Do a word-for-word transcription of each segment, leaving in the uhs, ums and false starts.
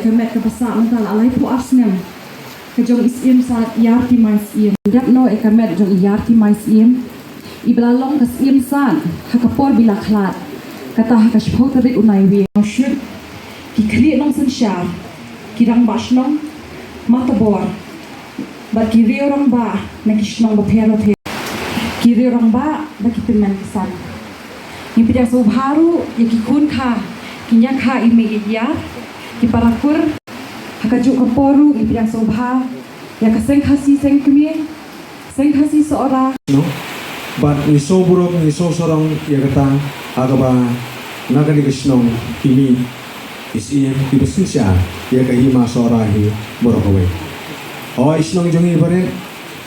Ka met kaba sah mynta la laiphew ar snem ka jong i Syiem Sad Ïar Tymai Syiem. Dep noh ïa ka met jong i Ïar Tymai Syiem, iba la long ka Syiem Sad ha ka por ba la khlad, kata ha ka shiphew tarik u Naiwieng. Shut ki khlieh nongsynshar, ki rangbah shnong, matabor bad ki riew rangbah na ki shnong bapher bapher, ki riew rangbah bad ki tymmen ki san. Ngi pdiang sngewbha ruh ïa ki khun kha, ki ñiah kha i mei i ïar, ki para kur. Ha kajuh ka por ruh ngi pdiang sngewbha ïa ka Seng Khasi Seng Kmie, Seng Khasi Sohra. No. Bad ngi sngewburom, ngi sngewsarong ïa kata, ha kaba na kane ka shnong ki mih i Syiem kiba synshar ïa ka Hima Sohra hi baroh kawei. Hooid, shnong jong ngi barit,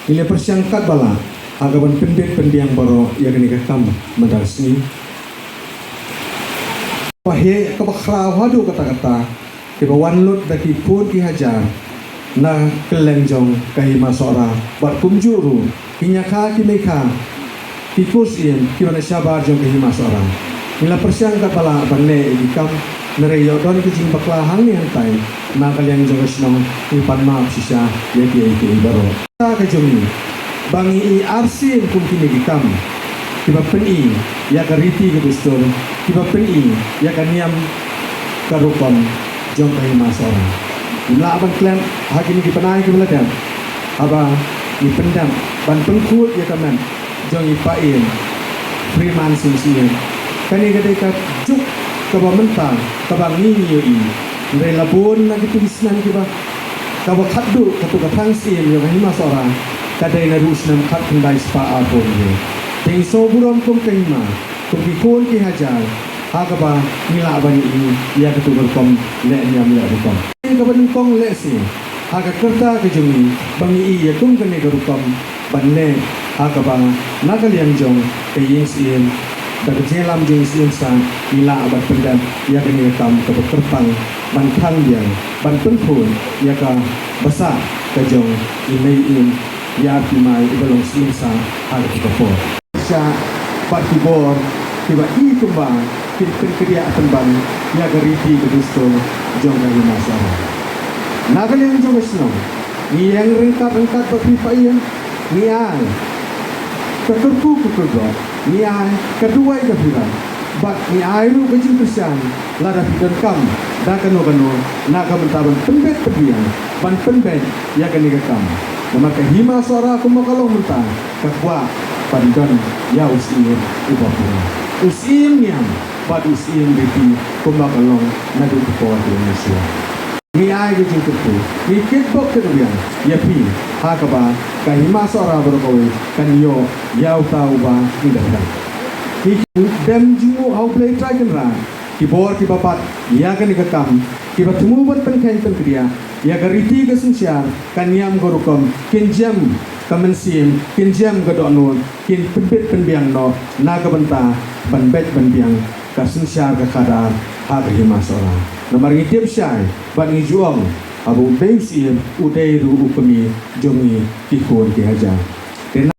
ngi la pyrshang katba lah ha kaban pynbit pynbiang baroh ïa kane ka kam mynta ka sngi. Ba heh kaba khraw haduh katta katta, kiba wan lut da ki khun ki hajar na kylleng jong ka Hima Sohra, bad kumjuh ruh ki ñiah kha, ki mei kha, ki kur syiem kiba na shabar jong ka Hima Sohra. Ngi la pyrshang katba lah ban leh ïa ki kam, hynrei ïoh don ki jingbakla hangne hangtai, na ka liang jong ka shnong ngi pan map shisha ïa kiei kiei baroh. Ka jong ngi, ba ngi i arsien kum kine ki kam kiba pyni ïa ka riti ka dustur, kiba pyni ïa ka niam ka rukom jong ka Hima Sohra. Ngim lah ban klet ha kine ki bnai kiba la dep, haba ngi pyndep ban pynkhuid ïa ka met jong i Paiem Freeman Sing Syiem. Kane ka dei ka juk kaba mynta kaba ngi ngi ïohi. Hynrei la bun na kitu ki snem kiba, kaba khatduh katu ka thang syiem jong ka Hima Sohra ka dei naduh u snem khatkhyndai spah arphew hynriew. Te ngi sngewburom kum ka hima, kum ki khun ki hajar, ha kaba ngi lah ban ïohi ïa katu ka rukom leh niam leh rukom. Kaba nyngkong lehse ha ka rta ka jong ngi ba ngi i ïa kum kane ka rukom ban leh, ha kaba na ka liang jong ka ïing syiem, da ka jingïalam jong i Syiem Sad, ngi lah ban pyndep ïa kane ka kam kaba kyrpang ban thang biang, ban pynkhuid ïa ka basa ka jong i Mei Im Ïar Tymai iba long Syiem Sad ha kata ka por. Sha bad ki bor kiba i kumba kin pynkynriah pynban ïa ka riti ka dustur jong ka Hima Sohra. Na ka liang jong ka shnong, ngi ïeng ryngkat ryngkat bad phi Paiem, ngi ai ka kyrkhu ka kyrdoh, ngi ai ka duwai ka pyrshah, bad ngi ai ruh ka jingkyrshan lada phi donkam da kano kano na ka bynta ban pynbeit pynbiang, ban pynbeit ïa kane ka kam. Namar ka Hima Sohra kumba ka long mynta ka kwah ban don ïa u syiem uba pura, u syiem niam bad u syiem riti kumba ka long naduh ka por ka dynastia. Ngi ai ka jingkyrkhu, ngi kitbok kitbiang ïa phi, ha kaba ka Hima Sohra baroh kawei kan ïoh ïa uta uba ngi dap. Ngi dem jingmut ha U Blei Trai Kynrad, ki bor kiba bat ïa kane ka kam, kiba thmu ban pynkheiñ pynkynriah ïa ka riti ka synshar, ka niam ka rukom, kin jem ka mynsiem, kin jem ka dohnud, kin pynbeit pynbiang noh na ka bynta ban beit ban biang ka synshar ka khadar ha ka Hima Sohra. Namar ngi tip shai bad ngi ju ong, haba u dei u syiem, u dei ruh u kmie jong ngi ki khun ki hajar. Te na